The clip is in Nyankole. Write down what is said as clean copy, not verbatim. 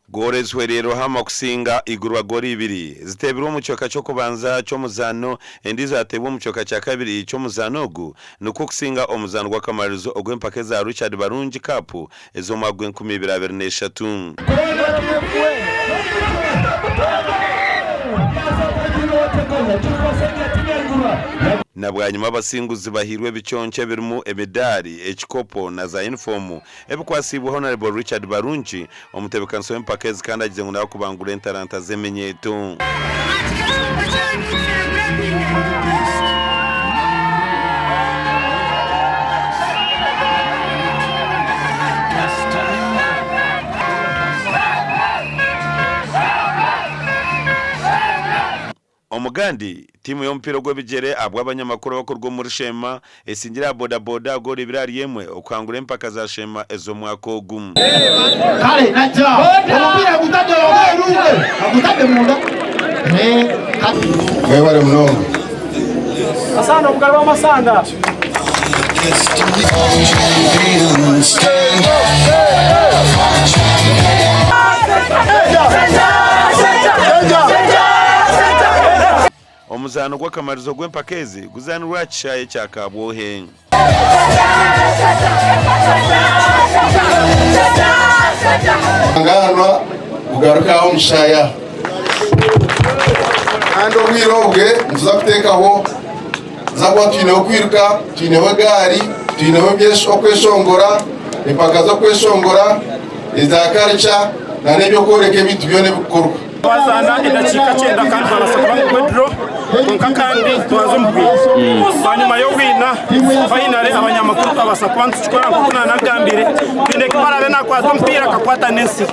Goolo ezihwereire Ruhama kusinga Igurwa goolo ibiri ziteebirwe omu kicweka ky'okubanza ky'omuzaano, endiijo yateebwa omu kicweka kya kabiri ky'omuzaano ogu nikwo kusinga omuzaano gw'akamaririzo ogw'empaka eza Richard Barungi Cup ez'omwaka gw'enkumi ibiri abiri n'eshatu. Na bwanyima abasinguzi bahairwe ebiconco ebirimu emidaari, ekikopo na za yunifoomu ebikwasiibwe Hon. Richard Barungi, omutebeekanisa w'empaka ezi kandi agize ngu naawe kubangura entaranta z'eminyeeto. Omugandi, Tiimu y'omupiira ogw'ebigyere ahabw'abanyamakuru abakuruga omuri Sheema esingire aha boda boda goolo ibiri ahari emwe okuhangura empaka za Sheema ez'omwaka ogu. Kale naija omupiira agutadde wabweru agutadde munda. Mwebare munonga. Masanda omugabe w'amasanda. Omuzaano gw'akamaririzo gw'empaka ezi guzaanirwe aha kishaayi ekya Kabwohe. Nganwa bugaruke aho omu kishaayi aho. Kandi obwire obwe nituza kuteekaho tuza kuba twineho kwiruka, twineho egaari, twineho okweshongora, empaka z'okweshongora, eza karica n'eby'okworeka ebintu byona ebirikukorwa. Twazaana edakiika kyenda kandi twabaasa kuba ngu draw kwonka kandi twaza omu bwina. Bwanyima y'obwina fayinale abanyamakuru twabaasa kuba nitukikora nk'oku naanagambire, twine ku araabe naakwata omupiira akakwata n'ensiri.